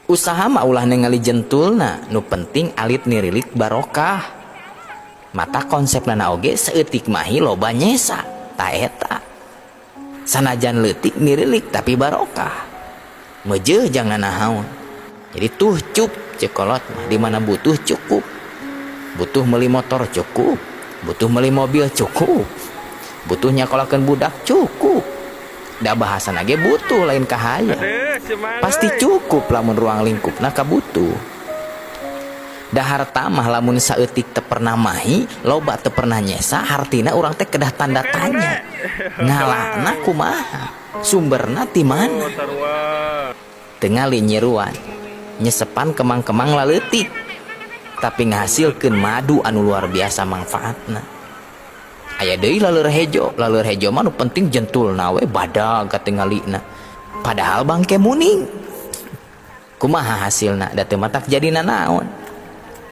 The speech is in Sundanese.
Usaha mah ulah ningali jentulna, nu penting alit nirilik barokah. Mata konsepna oge saeutik mahi loba nyesa, ta eta. Sanajan leutik nirilik tapi barokah. Meujeuh jangan nahaon. Jadi tuh cup ceuk kolot mah, di mana butuh cukup. Butuh meuli motor cukup, butuh meuli mobil cukup. Butuh nyakolakeun budak cukup. Da bahasana ge butuh lain kahayang. Aduh, semangat. Pasti cukup lamun ruang lingkupna kabutuh. Da harta mah lamun saeutik teu pernah mahi, loba teu pernah nyesa, hartina urang teh kedah tanda tanya. Ngalana kumaha? Sumberna ti mana? Oh, sarua. Tingali nyiruan, nyesepan kemang-kemang laleutik, tapi ngahasilkeun madu anu luar biasa manfaatna. Aya deui laleur hejo, laleur hejo mah nu penting jentulna we badag katingalina. Padahal bangke muning. Kumaha hasilna? Da teu matak jadi nanaon.